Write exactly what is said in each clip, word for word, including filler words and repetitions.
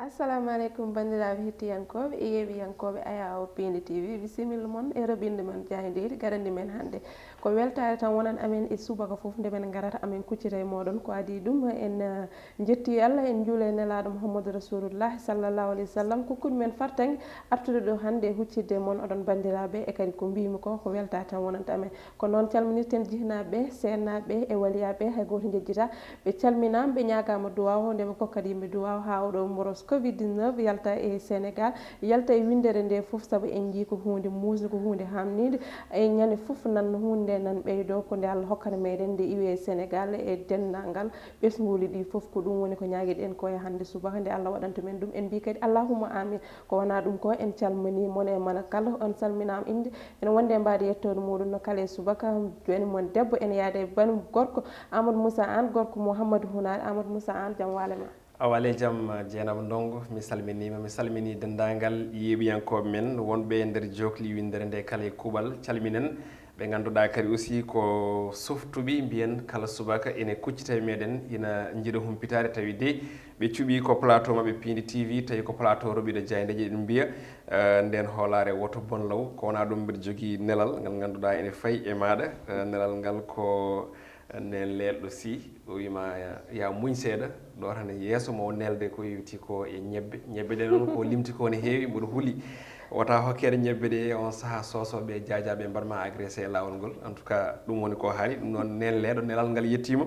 Assalamu aleykum, banndiraaɓe hettiyankooɓe e yeeɓiyankooɓe Aya O Piindi T V. Bisimilla mon e roɓinde mon jaayndeeri garandi men hannde. Ko weltaare tan wonan amen e subaka fof nde men ngarata amen kuccita e mooɗon. Ko adii ɗum, en, eh, njetti Allah, en njuula e Nelaaɗo Muhammadu Rasulullah sallallahu alayhi wa sallam, kokkuɗo men fartaŋŋe artude ɗo hannde e huccitde e mon oɗon banndiraaɓe, e kadi ko mbiymi ko, ko weltaare tan wonanta amen. Ko noon calminirten jihnaaɓe, seennaaɓe e waliyaaɓe, hay gooto njejjitaa. Ɓe calminaama, ɓe ñaagaama duwaaw, nde ɓe kokkata yimɓe duwaaw haa oɗo mboros covid dix-neuf yalta e Senegaal, yalta e winndere nde fof, sabu en njii ko huunde muusnde, ko huunde haamniinde. E ñande fof nan huunde nde nan ɓeydoo, ko nde Allah hokkata meɗen nde iwi e Senegaal e denndaangal ɓesnguuli ɗi fof. Ko ɗum woni ko ñaagiɗen ko e hannde subaka nde Allah waɗanta men ɗum. En mbii kadi allahumma amin. Ko wonaa ɗum ko, en calminii mon e mana kala, on salminaama innde, ene wonde e mbaadi yettoode muɗum no kala e subaka. Jooni mon debbo ene yaada e banum gorko Amadou Moussa Anne, gorko Mouhamadou Hunaare. Amadou Moussa Anne, jam waale ma. A waale jam, Jeynaba Ndongo, mi salminiima, mi salminii denndaangal yeeɓiyankooɓe men wonɓe e nder jookli winndere nde kala e kuuɓal, calminen ɓe ngannduɗaa kadi aussi ko softuɓe mbiyen kala subaka ene kuccita e meɗen, ina njiɗa humpitaade, tawi de ɓe cuɓii ko plateau maɓɓe Piindi T V, tawi ko plateau roɓiɗo jaayndeeji, eɗen mbiya, eh, ndeen hoolaare woto bon law. Ko wonaa ɗum, mbeɗa jogii nelal ngal ngannduɗaa ene fayi e maaɗa. Eh, nelal ngal ko neen leelɗo si o wiima ya muñ seeɗa, ɗo tan yeeso mo o neelde ko yowiti ko e ñebbe. Ñebbe ɗe noon ko limti ko ne heewi, mboɗo huli wota hokkeede ñebbe ɗe on saha soosooɓe e jaajaaɓe mbaɗ ma agressé e laawol ngol. En tout cas, ɗum woni ko haali. Ɗum noon neen leeɗo, nelal ngal yettiima.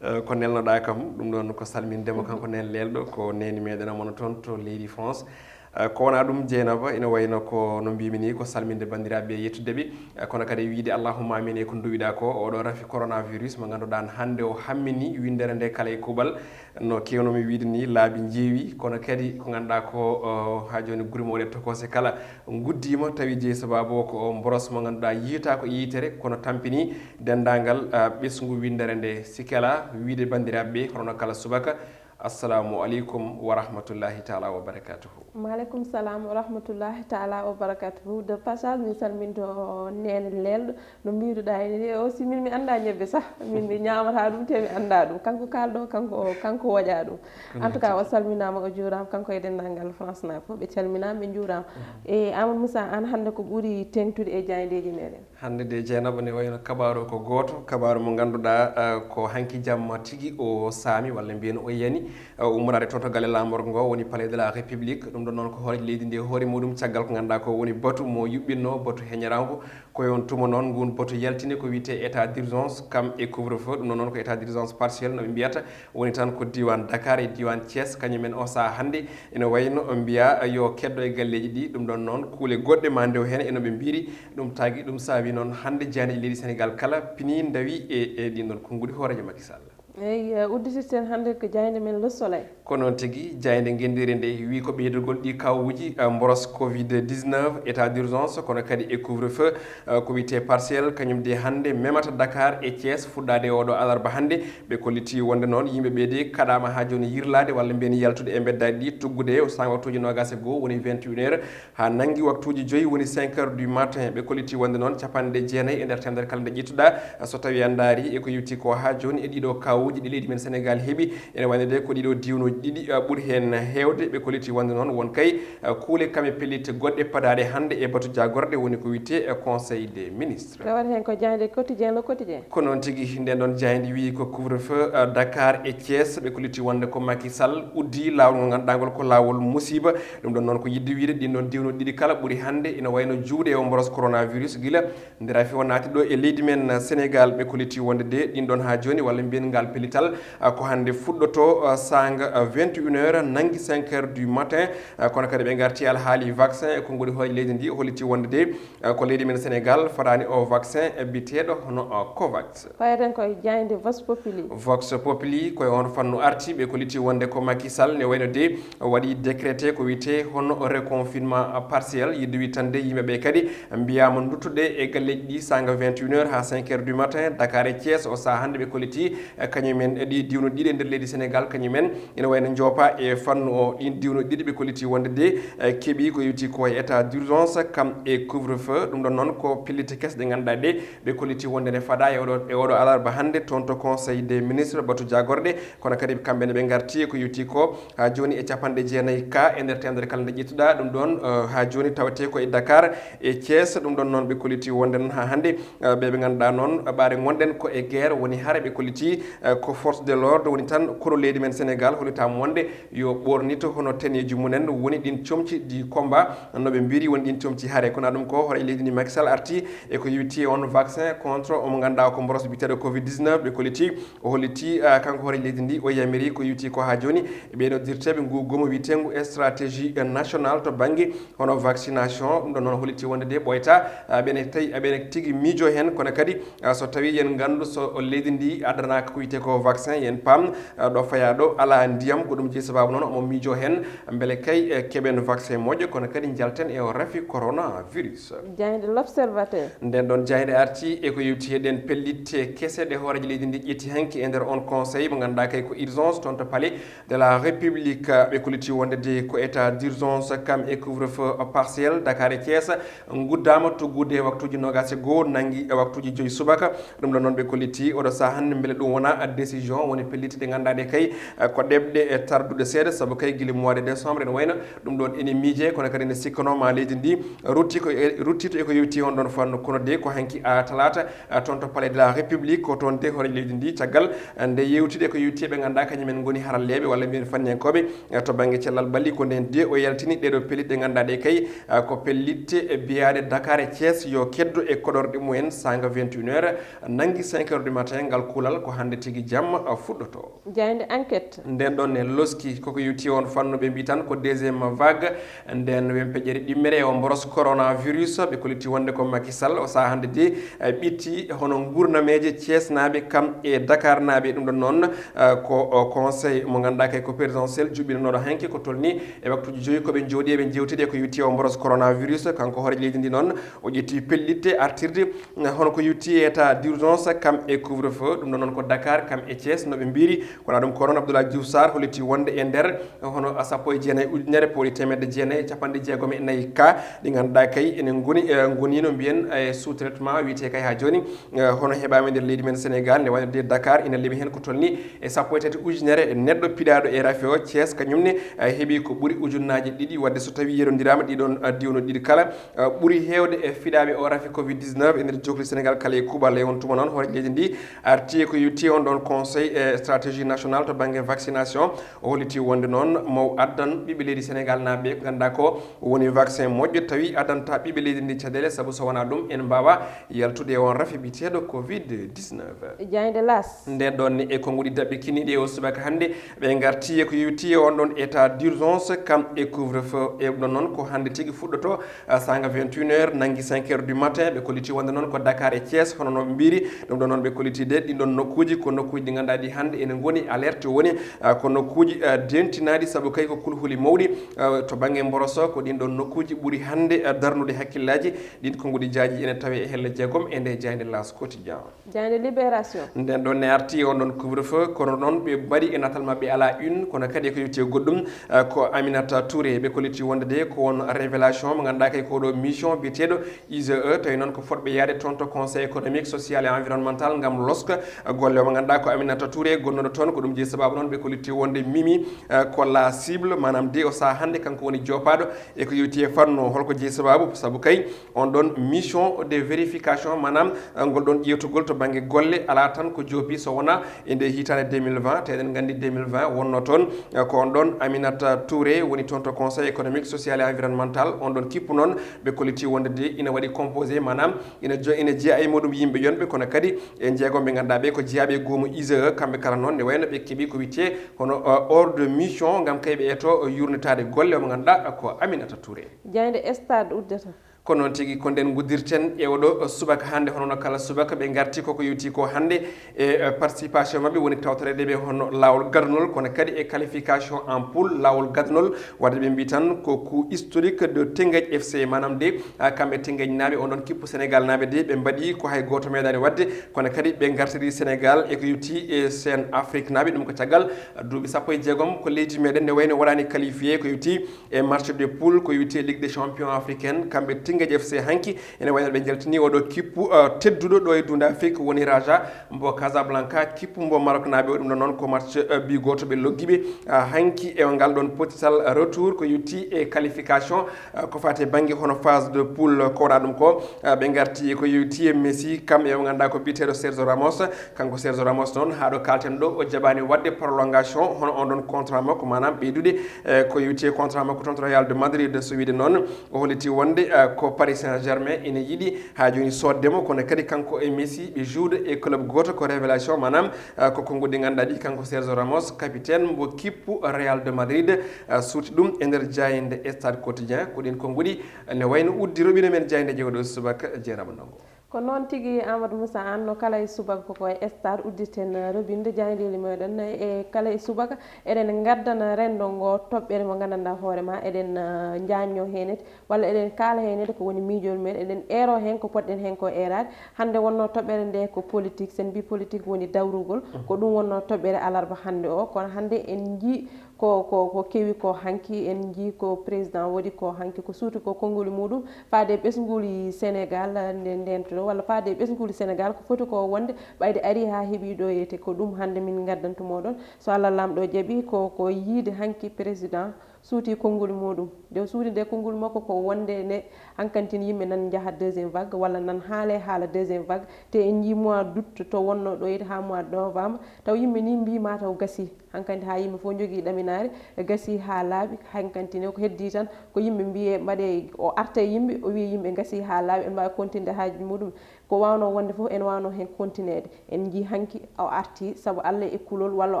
Eh, ko nelnoɗaa kam, ɗum ɗoon ko salminde mo kanko neen leelɗo, ko neeni meɗen omo toon to leydi France. Eh, ko wonaa ɗum, Jeynaba, ina wayno ko no mbimi ni, ko salminde banndiraaɓe e yettude ɓe. Eh, kono kadi wiide allahumma amin e ko nduwiɗaa ko, oɗo rafi coronavirus mo ngannduɗaa hannde o hammini winndere nde kala e kuuɓal. No keewnomi wiide ni, laabi njeewi, kono kadi ko ngannduɗaa ko, o, haa jooni guri mawɗe tokose kala nguddiima, tawi jeyi sababu o ko o mboros mo ngannduɗaa yiyataa ko e yitere, kono tampini denndaangal, ah, ɓesngu winndere nde. Sikki alaa, wiide banndiraaɓe ɓe, hono kala subaka, assalamu aleykum wa rahmatullahi taala wa barakatuhu. Maaleykum salam wa rahmatullahi taala wa barakatuhu. De passage, mi salminto neene leelɗo, no mbiruɗaa ene ni, o si min mi annda ñebbe sah, min mi ñaamata ɗum te mi annda ɗum. Kanko kaalɗo, kanko, kanko waɗa ɗum. En tout cas, o salminaama, o juuraama, kanko e denndaangal France na fof, ɓe calminaama, ɓe njuuraama. E Amadou Moussa, aan hannde ko ɓuri teeŋtude e jaayndeeji meɗen? Hannde de, Jeynaba, ne wayno kabaaru ko gooto, kabaaru mo ngannduɗaa, eh, ko hanki jamma tigi o saami, walla mbiyen o yani, eh, ummoraade toon to galle laamorgo ngo, woni Palais de la République. Ɗum ɗon noon ko hooreejo leydi ndi e hoore muɗum, caggal ko ngannduɗaa ko woni batu mo yuɓɓinno, batu heññeraango. Ko e on tuma noon ngun batu yaltini ko wiyetee état d'urgence, kam e couvre-feu. Ɗum ɗon noon ko état d'urgence partiel no ɓe mbiyata. Woni tan ko diiwaan Dakar e diiwaan Thiès, kañum en o sahaa hannde ene wayno mbiyaa yo keddo e galleeji ɗi. Ɗum ɗon noon kuule goɗɗe ma ndew heen e no ɓe mbiri. Ɗum tagi, ɗum saabi noon hannde jaayndeeji leydi Senegaal kala pinii ndawi e, e ɗin ɗon konnguɗi hooreejo Macky Sall. Eyi, eh, udditirten hannde ko jaaynde men Le Soleil. Ko noon tigi, jaaynde ngenndiire nde wi ko ɓeydugol ɗi kawuuji, eh, mboros covid dix-neuf, état d'urgence, kono kadi e couvre-feu, eh, ko wiyetee partiel, kañum de hannde memata Dakar e Thiès fuɗɗaade e oɗo alarba hannde. Ɓe kolliti wonde noon yimɓe ɓe de kaɗaama haa jooni yirlaade walla mbiyen yaltude e mbeddaaji ɗi, tuggude e saanga waktuuji noogaas e goo, woni vingt et une heures, haa nanngi waktuuji joyi, woni cinq heures du matin. Ɓe kolliti wonde noon capanɗe jeenayi e nder teemedere kala nde ƴettuɗaa, so tawii a ndaari e ko yowti ko haa jooni e ɗiɗo kawuuji ɗi leydi men Senegaal heɓi, ene wayno de ko ɗiɗo diiwnuuji ɗiɗi, uh, ɓuri heen heewde. Ɓe kolliti wonde noon won kay, uh, kuule kame pellitte goɗɗe padaaɗe hannde e batu jaagorɗe, woni ko wiyetee, uh, Conseil des ministres. Rewata heen ko jaaynde Quotidien, Le Quotidien. Ko noon tigi, nden ɗon jaaynde wiyi ko couvre-feu, uh, Dakar e Thiès. Ɓe kolliti wonde ko Macky Sall uddii laawol ngol ngannduɗaa ngol ko laawol musiba. Ɗum ɗon noon ko yiɗde wiyde ɗin ɗon diiwnuuji ɗiɗi kala ɓuri hannde ina wayno juuɗe o mboros coronavirus gila nde rafi o naati ɗo e leydi men Senegaal. Ɓe kolliti wonde de ɗin ɗon haa jooni, walla mbiyen ngal pellital, uh, ko hannde fuɗɗoto, uh, saanga, uh, vingt et une heures, nanngi cinq heures du matin. Uh, kono kadi ɓe ngarti alhaali vaccin e konnguɗi hooreejo leydi ndi, holliti wonde de, eh, ko leydi men Senegaal fotaani o vaccin, eh, biyeteeɗo hono, eh, Covax. Payaten ko e jaaynde Vox Populi. Vox Populi ko e on fannu arti, ɓe kolliti wonde ko Macky Sall ne wayno de waɗi décrété ko wiyetee hono reconfinement partiel. Yiɗde wi tan de yimɓe ɓe kadi mbiyaama duttude e galleeji ɗi saanga vingt et une heures haa cinq heures du matin, Dakar e Thiès. O sahaa hannde ɓe kolliti, eh, Kañumen e ɗi diwno ɗiɗi e nder leydi Sénégal, kañumen ina wayno njoopa e fannu o. Ɗin diwno ɗiɗi ɓe kolliti wonde de, eh, keɓi ko yowti ko e état d'urgence, kam e couvre-feu. Ɗum ɗon noon ko pellite kes ɗe ngannduɗaa ɗe, ɓe kolliti wonde ne fada e oɗo, e oɗo alarba hannde toon to Conseil des ministres, batu jagorɗe. Kono kadi kamɓe ne ɓe ngarti e ko yowti ko haa jooni e capanɗe jeenayi ka e nder teemedere kala nde ƴettuɗaa. Ɗum ɗon, eh, haa jooni tawetee ko e Dakar e Thiès. Ɗum ɗon noon ɓe kolliti wonde noon haa hannde, eh, ɓe ɓe ngannduɗaa noon, eh, ɓaade ngonɗen ko e guerre, woni hare ɓe kolliti, eh, ko force de l'ordre woni tan kono leydi men Sénégal hollitaama wonde yo ɓoornito hono teneeji mumen woni ɗin comci ɗi combat no ɓe mbiri woni ɗin comci hare. Kono ɗum ko hoore leydi ndi Macky Sall arti e ko yowti on vaccin contre omo ngannduɗaa ko mboros biyeteeɗo covid dix-neuf ɓe kolliti. O holliti, ah, kanko hoore leydi ndi, o yamiri ko yowti ko haa jooni e ɓee ɗoo dirteeɓe ngu goomu wiyeteengu stratégie nationale to bannge hono vaccination. Ɗum ɗon noon holliti wonde de ɓooyta, ah, ɓene tawi, ah, ɓene tigi miijo heen, kono kadi, ah, so tawii yen nganndu so leydi ndi addanaaka ko wiyetee ko vaccin, yen paam, ah, ɗo fayaa ɗo alaa ndiyam, ko ɗum jeyi sabaabu noon omo miijo heen mbele kay, eh, keɓen vaccin moƴƴo, kono kadi njalten e o rafi coronavirus. Jaaynde L'Observateur. Nden ɗon jaaynde arti e ko yewti e ɗen pellitte kese ɗe hooreejo leydi ndi ƴetti hanki e nder on conseil mo ngannduɗaa kay ko urgence toon to palais de la République. Ɓe kolliti wonde de ko état d'urgence kam e couvre-feu partiel. Dakar e Thiès nguddaama tuggude e waktuuji noogaas e goo nanngi e waktuuji joyi subaka. Ɗum ɗon noon ɓe kolliti oɗo sahaa hannde mbele ɗum wona décision woni pellitte ɗe ngannduɗaa ɗe kay, eh, ko ɗeɓɗe e tardude seeɗa, sabu kay gila mois de décembre ene wayno ɗum ɗon ene miije, kono kadi ene sikkanooma leydi ndi rutti ko e, ruttito e ko yewti on ɗon fannu. Kono de ko hanki a talaata, eh, toon to Palais de la République, ko toon de hooreejo leydi ndi caggal, eh, nde yewtide ko yewti ɓe ngannduɗaa kañum en ngoni haralleeɓe walla mbiyen fanniyankooɓe, eh, to bannge cellal ɓalli. Ko nden de o yaltini ɗeɗo pellitte ɗe ngannduɗaa ɗe kay, eh, ko pellitte, eh, biyaaɗe Dakar e Thiès yo keddo e koɗorɗe mumen sanga vingt et une heures, nanngi cinq heures du matin. Ngal kuulal ko hannde tigi jamma, eh, fuɗɗoto. Jaaynde Enquête. Nden ɗon ne loski koko yewti on fannu, ɓe mbi tan ko deuxième vague. Nden wen peƴƴere ɗimmere o mboros coronavirus, ɓe kolliti wonde ko Macky Sall o sahaa hannde de, eh, ɓitti hono ngurnameeje Thiesnaaɓe kam e Dakarnaaɓe. Ɗum ɗon noon, eh, ko o conseil mo ngannduɗaa kay ko présidentiel juɓɓinanooɗo hanki ko tolni e waktuuji joyi ko ɓe njooɗi eɓe njewtidi e ko yewti o mboros coronavirus. Kanko hooreejo leydi ndi noon o ƴetti pellitte artirde, eh, hono ko yewti état d'urgence kam e couvre-feu. Ɗum ɗon noon ko Dakar kam e Thiès no ɓe mbiri. Kono ɗum ko noon Abdoulaye Diouf Sarr holliti wonde e nder hono sappo e jeenayi ujunere pawɗi teemedde jeenayi e capanɗe jeegom e nayi ka ɗi ngannduɗaa kay ene ngoni, eh, ngoni no mbiyen e sous-traitement wiyetee kay haa jooni, eh, hono heɓaama e nder leydi men Sénégal, nde waynode Dakar ina leɓi heen ko tolni e sappo e tati ujunere neɗɗo piɗaaɗo e rafi o. Thiès kañum ne, eh, heɓi ko ɓuri ujunnaaje ɗiɗi, wadde so tawii yeronndiraama ɗiɗon, eh, diwno ɗiɗi kala, eh, ɓuri heewde e fiɗaaɓe o rafi covid dix-neuf e nder jokli Sénégal kala e kuuɓal. E on tuma noon hooreejo leydi ndi arti e ko yewti on ɗon conseil e stratégie nationale to bannge vaccination. O holliti wonde noon mo addan ɓiɓɓe leydi Sénégal naaɓe ɓe ko ngannduɗaa ko woni vaccin moƴƴo tawi addanta ɓiɓɓe leydi ndi caɗeele, sabu so wonaa ɗum en mbaawa yaltude e on rafi biyeteeɗo covid dix-neuf. Jaaynde L'As. Nden ɗon ne e konnguɗi daɓɓi kiniɗi e o subaka hannde ɓe ngarti e ko yewti e on ɗon état d'urgence kam e couvre-feu. E ɗum ɗon noon ko hannde tigi fuɗɗoto, ah, sanga vingt et une heures nanngi cinq heures du matin. Ɓe kolliti wonde noon ko Dakar e Thiès hono no ɓe mbiri. Ɗum ɗon noon ɓe kolliti de ɗin ɗon nokkuuji ko nokkuuji ɗi ngannduɗaa ɗi hannde ene ngoni alerte woni, ah, ko nokkuuji, ah, dentinaaɗi, sabu kay ko kulhuli mawɗi, ah, to bannge mboroso ko ɗin ɗon nokkuuji ɓuri hannde, ah, darnude hakkillaaji. Ɗin konnguɗi jaaji ene tawe e helle jeegom e nde jaaynde L'As Quotidien. Jaaynde Libération. Nden ɗon ne arti on ɗon couvre-feu, kono noon ɓe mbaɗi e natal maɓɓe à la une, kono kadi ko yewti e goɗɗum, eh, ko Aminata Touré. Ɓe kolliti wonde de ko won révélation mo ngannduɗaa kay ko ɗo mission biyeteeɗo I G E, tawi noon ko fotɓe yaade toon to Conseil économique, social et environnemental ngam loska golle o mo ngannduɗaa ko Aminata Touré gonnoɗo toon. Ko ɗum jeyi sababu noon ɓe kolliti wonde Mimi, eh, ko la cible, maanaam de o sahaa hannde kanko woni joopaaɗo e ko yewti e fannu. Holko jeyi sababu? Sabu kay on ɗon mission de vérification, maanaam, eh, ngol ɗon ƴeewtugol to bannge golle alaa tan ko joopi so wonaa e nde hitaande deux mille vingt, te eɗen nganndi deux mille vingt wonno toon, eh, ko on ɗon Aminata Touré woni toon to Conseil économique, social et environnemental. On ɗon kippu noon ɓe kolliti wonde de ina waɗi composé, maanaam ina jo-, ina jeyaa e muɗum yimɓe yonɓe, kono kadi e jeegom ɓe ngannduɗaa ɓe ko jeyaaɓe e goomu I G E, kamɓe kala noon ne wayno ɓe keɓi ko wiyetee hono, eh, ordre de mission ngam kay ɓe eto yurnitaade golle o mo ngannduɗaa ko Aminata Touré. Jaaynde Stade uddata. Ko noon tigi, ko nden nguddirten e oɗo subaka hannde. Hono no kala subaka, ɓe ngarti koko yewti ko hannde e, eh, participation maɓɓe woni tawtoreede ɓe hono laawol gadunol, kono kadi e qualification en poule laawol gadunol. Wadde ɓe mbi tan ko coup historique de Teungueth F C, maanaam de, ah, kamɓe Teungueth naaɓe, on ɗon kippu Sénégal naaɓe de, ɓe mbaɗi ko hay gooto meeɗaani waɗde, kono kadi ɓe ngartiri Sénégal e ko yewti e C A N Afrique naaɓe, ɗum ko caggal duuɓi sappo e jeegom ko leydi meɗen ne wayno waɗani qualifié ko yewti e match de poule ko yewti e Ligue des Champions africaine, kamɓe Teungueth F C hanki ene wayno ɓe jaltini oɗo kippu, eh, tedduɗo ɗo e Dunde Afrique woni Raja mbo Casablanca, kippu mbo Maroc naaɓe o, ɗum ɗon noon ko match, eh, bi gooto ɓe loggi ɓe, eh, hanki e ngal ɗon pottital retour ko yewti e qualification, eh, ko fati e bannge hono phase de poule ko wona ɗum ko, eh, ɓe ngarti ko yewti e Messi, kam e mo ngannduɗaa ko biyeteeɗo Sergio Ramos. Kanko Sergio Ramos noon, haa ɗo kalten ɗo, o jaɓaani waɗde prolongation hono on ɗon contrat makko, maanaam ɓeydude, eh, ko yewti e contrat makko toon to Real de Madrid. So wiide noon, o holliti wonde, eh, ko Paris Saint-Germain ene yiɗi haa jooni soodde mo, kono kadi kanko e Messi ɓe joude e club gooto, ko révélation, maanaam, eh, ko konnguɗi ngannduɗaa ɗi, kanko Sergio Ramos, capitaine mbo kippu Real de Madrid, eh, suuti ɗum e nder jaaynde Stade Quotidien. Ko ɗin konnguɗi ne wayno uddi roɓino men jaaynde jewɗo subaka, Jeerama Ndongo. Ko noon tigi, Amadou Moussa Anne, no kala e subaka ko e Stade uddirten, eh, robinde jaayndeeli meɗen e kala e subaka. Eɗen ngaddana renndo ngo toɓɓere mo nganndanɗaa hoore ma, eɗen, eh, njañño heen, walla eɗen kaala heen ko woni miijol meɗen, eɗen eero heen ko potɗen heen ko eeraade. Hannde wonnoo toɓɓere nde ko politique, sen mbi politique woni dawrugol. Mhm. Ko ɗum wonnoo toɓɓere alarba hannde o, kono hannde en njii ko, ko, ko kewi ko hanki, en njii ko président waɗi ko hanki, ko suuti ko konnguli muɗum faade ɓesnguli Sénégal, nde ndento ɗo, walla faade ɓesnguli Sénégal, ko foti ko wonde ɓayde ari haa heɓi ɗo yete, ko ɗum hannde min ngaddantu moɗon. So Allah Laamɗo jaɓi, ko, ko yiide hanki président suuti konnguli muɗum. Nde o suuti nde konnguli makko ko wonde ne hankantin yimɓe nan njaha deuxième vague, walla nan haale haala deuxième vague. Te en njii mois d'août to wonnoo ɗo yete haa mois de novembre, taw yimɓe ni mbii ma taw gasi. Hankadi haa yimɓe fof njogii ɗaminaare, gasi haa laaɓi. Hankadi ne ko heddii tan ko yimɓe mbiyee mbaɗee, o arta e yimɓe, o wiya yimɓe gasi haa laaɓi, en mbaawi continde haaji muɗum. Ko waawnoo wonde fof en waawnoo heen continuede. En njii hanki o artii sabu Allah e kulol, walla o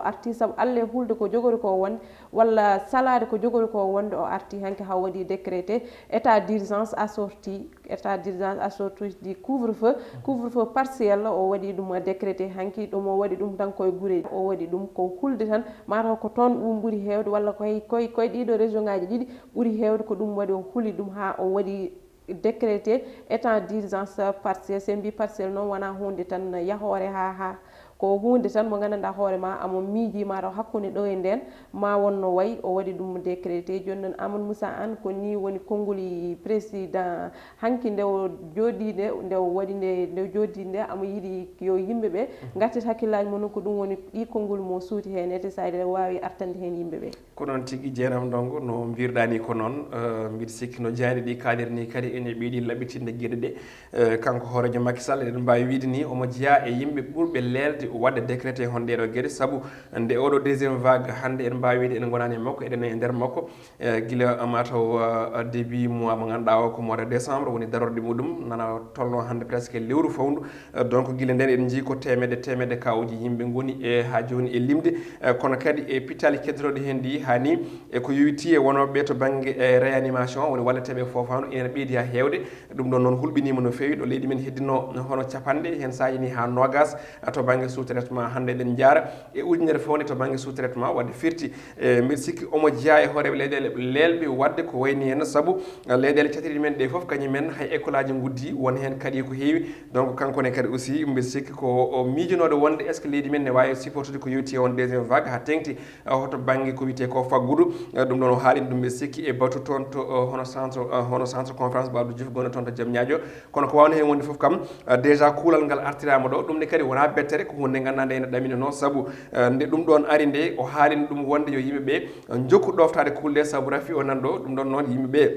artii sabu Allah e hulde ko jogori ko wonde, walla salaade ko jogori ko wonde, o artii hanki haa o waɗi décrété état d'urgence assorti, état d'urgence assorti du couvre-feu, couvre-feu partiel, o waɗi ɗum décrété hanki, ɗum o waɗi ɗum tan koye gureeji, o waɗi ɗum ko hulde tan, mataw ko toon ɗum ɓuri heewde, walla koye, koye, koye ɗiɗo région ngaji ɗiɗi ɓuri heewde ko ɗum waɗi, o huli ɗum haa o waɗi décrété état d'urgence partiel. Sen mbi partiel noon wona hunde tan yahoore haa, haa, ko hunde tan mo nganndanɗaa hoore ma amo miiji ma taw hakkunde ɗo e nden ma wonno wayi, o waɗi ɗum décrété. Jooni noon Amadou Moussa Anne, ko ni woni konnguli président hanki nde o jooɗi nde, nde o waɗi nde, nde o jooɗi nde amo yiɗi yo yimɓe ɓe ngartit hakkillaaji mum, ko ɗum woni ɗi konnguli mo suuti heen, ete sayde waawi artande heen yimɓe ɓe. Ko noon tigi, Jeerama Ndongo, no mbirɗaa ni ko noon, eh, mbiɗa sikki no jaaynde ɗi kaaliri ni kadi ene ɓeydi laɓɓitinde geɗe ɗe. Eh, kanko hooreejo Macky Sall, eɗen mbaawi wiide ni omo jeyaa e yimɓe ɓurɓe leelde waɗde décrété hon ɗeeɗo geɗe, sabu nde oɗo deuxième vague hannde eɗen mbaawi wiide en ngonaani e makko, eɗen e nder makko. Eh, gila mataw, eh, début mois mo ngannduɗaa o ko mois de décembre woni darorde muɗum, nana tolno hannde presque lewru fawndu. Eh, donc gila nden eɗen njii ko teemedde, teemedde kawuji yimɓe ngoni e haa jooni e limde. Eh, kono kadi e pittaali keddotoɗi heen ɗi haa ni, e ko yowiti e wonooɓe to bannge, eh, réanimation, woni walleteeɓe foofaandu, ina ɓeydi haa heewde. Ɗum ɗon noon hulɓiniima no feewi, ɗo leydi men heddino hono capanɗe, heen saaji ni haa noogas, eh, to bannge sous-traitement. Hannde eɗen njaara e ujunere fewnde to bannge sous-traitement, wadde firti, eh, mbiɗa sikki omo jeyaa e hooreeɓe leyɗeele leelɓe waɗde ko wayni heen, sabu, eh, leyɗeele caɗeele men ɗe fof kañum en hay école aji nguddii, won heen kadi ko heewi. Donc kanko ne kadi aussi mbiɗa sikki ko o miijunooɗo wonde est-ce que leydi men ne waawi supportude ko yowiti e on deuxième vague haa teeŋti, eh, hoto bannge ko wiyetee ko faggudu. Eh, ɗum ɗon o haalino ɗum mbiɗa sikki e batu toon to, eh, hono centre, eh, hono centre conférence Abdou Diouf gonɗo toon to Diamniadio. Kono ko waawno heen wonde fof kam, eh, déjà kuulal ngal artiraama ɗo, ɗum ne kadi wonaa bettere, ko huunde nde ngannduɗaa nde ene ɗaminanoo, sabu, eh, nde ɗum ɗoon ari nde o haalino ɗum wonde yo yimɓe ɓe, eh, njokku ɗooftaade kuulɗe sabu rafi o nan ɗo, ɗum ɗon noon yimɓe ɓe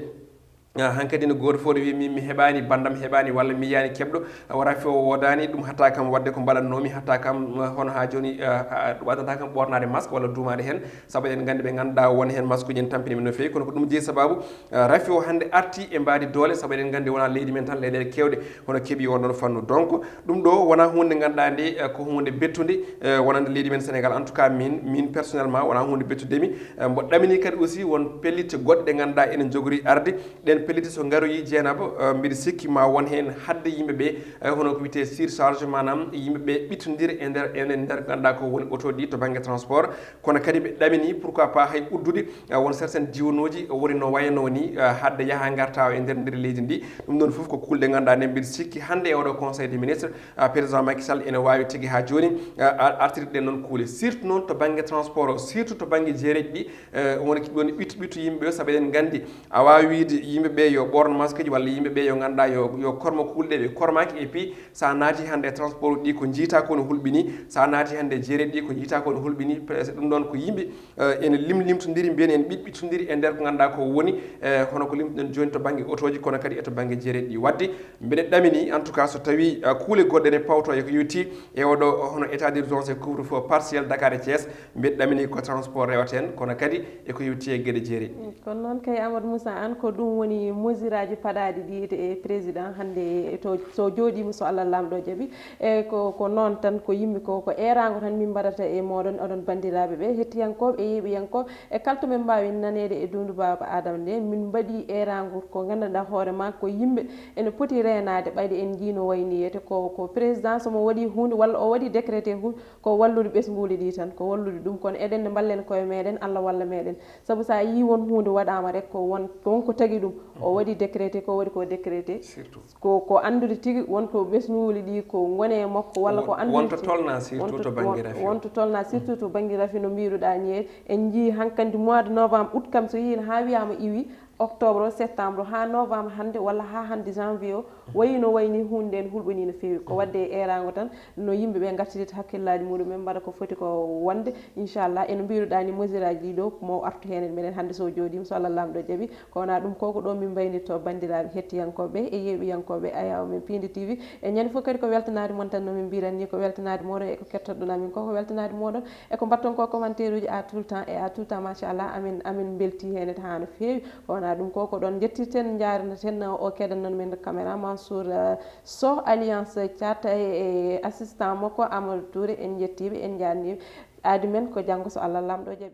Ah, hankadi no gooto fof ne wiya, "Min mi heɓaani, banndam heɓaani, walla mi yiyaani keɓɗo, wara fewo woodaani, ɗum hatta kam waɗde ko mbaɗatnoomi, hatta kam, eh, hono haa jooni, eh, ah, ɗum addata kam ɓoornaade masque walla duumaade heen, sabu eɗen nganndi ɓe ngannduɗaa won heen masque uji en tampini min no feewi, kono ko ɗum jeyi sababu, eh, rafi o hannde arti e mbaadi doole, sabu eɗen nganndi wonaa leydi men tan, leyɗeele keewɗe hono keɓi on ɗon fannu." Donc, ɗum ɗo wonaa huunde ngannduɗaa nde, eh, ko huunde bettunde, eh, wonande leydi men Sénégal. En tout cas, min, min personnellement, wonaa huunde bettude mi. Eh, mbo ɗamini kadi aussi won pellitte goɗɗe ɗe ngannduɗaa ene njogori arde. Ɗen Pellitii so ngaroyi, Jeenaba, eh, mbiɗa sikki ma won heen haɗde yimɓe ɓe, eh, hono ko wiyetee surcharge, maanaam yimɓe ɓe ɓittondiri e nder, e nder ngannduɗaa ko woni oto ɗi to bannge transport. Kono kadi ɓe ɗaminii, pourquoi pas, hay uddude, eh, won certaines diwanooji woni no wayanoo ni, eh, haɗde yaha ngarta e nder, nder leydi ndi. Ɗum ɗoon fof ko kuulɗe ngannduɗaa ne, mbiɗa sikki hannde e oɗo conseil des ministres, eh, président Macky Sall ene waawi tigi haa jooni, eh, ar-, artirde ɗeen noon kuule, surtout noon to bannge transport o, surtout to bannge jeereeji ɗi, eh, woni ki ɗoon ɓittu, ɓittu yimɓe ɓe, sabu eɗen nganndi a waawi wiyde yimɓe ɓe yo ɓoorno masque ji, walla yimɓe ɓe yo ngannduɗaa yo, yo kormo kuulɗe, ɓe kormaaki, et puis so a naati hannde e transport ɗi ko njiytaa ko no hulɓini, so a naati hannde e jeereeji ɗi ko njiytaa ko no hulɓini, presque ɗum ɗoon ko yimɓe, eh, ene lim-, limtondiri, mbiyen en ɓiɗ-, ɓiɗtondiri e nder ko ngannduɗaa ko woni, eh, hono ko limtuɗen jooni to bannge otooji, kono kadi e to bannge jeereeji ɗi. Waɗde mbeɗa ɗaminii, en tout cas, so tawii, eh, kuule goɗɗe ne pawto e ko yowiti e oɗo hono état d'urgence e couvre-feu partiel Dakar e Thiès, mbeɗa ɗaminii ko transport rewata heen, kono kadi e ko yowiti e geɗe jeereeji. Kono noon kay, Amadou Moussa Anne, ko ɗum woni mesure aji paɗaaɗi ɗi e président hannde e to, so jooɗiima, so Allah Laamɗo jaɓi. E ko, ko noon tan, ko yimɓe ko, ko eeraango tan min mbaɗata e mooɗon, oɗon banndiraaɓe ɓe, hettiyankooɓe e yeeɓiyankooɓe, e kala to min mbaawi naneede e Duundu Baaba Aadama nde, min mbaɗii eeraango ko nganndanɗaa hoore maa ko yimɓe ene poti reenaade, ɓayde en njii no wayni wiyete ko, ko président so mo waɗii huunde walla o waɗii décrété huunde, ko wallude ɓesnguuli ɗi tan, ko wallude ɗum, kono eɗen ne mballen koye meɗen, Allah walla meɗen. Sabu so a yii won huunde waɗaama rek, ko won, ko won ko tagi ɗum. O waɗi décrété, ko waɗi ko décrété. Surtout. Ko, ko anndude tigi won ko ɓesnguuli ɗi ko ngoni e makko, walla ko anndude won to tolnaa, surtout to bannge rafi o. Won to tolnaa, surtout to bannge rafi, no mbiiruɗaa ni. En njii hankandi mois de novembre, août kam so yii haa wiyaama iwi, octobre o, septembre o, haa novembre hannde, walla haa hannde janvier o, wayi no wayni huunde nden hulɓinii no feewi. Ko waɗde e eeraango tan, no yimɓe ɓe ngartirta hakkillaaji muɗum en, mbaɗa ko foti ko wonde. Inchallah, eno mbiiruɗaa ni, mesure aji ɗi ɗo, mo artu heen e meɗen hannde so jooɗiima, so Allah Laamɗo jaɓi. Ko wonaa ɗum ko, ko ɗo min mbaynirto banndiraaɓe hettiyankooɓe e yeeɓiyankooɓe Ayaawo Men Piindi T V. E ñande fof kadi ko weltanaade mon tan, no min mbiiran ni, ko weltanaade mooɗon e ko kettoɗon amin ko, ko weltanaade mooɗon e ko mbaɗton ko commentaire uji à tout le temps et à tout le temps, machallah, amin, amin mbeltii heen haa no feewi. Ko wonaa ɗum ko, ko ɗoon njettirten, njaarneten o keɗannoɗo men caméra, Mansour, eh, Sow, Alliance Thiat, e, e assistant makko Amadou Touré, en njettii ɓe, en njaarnii ɓe. Aadi men ko janngo so Allah Laamɗo jaɓi.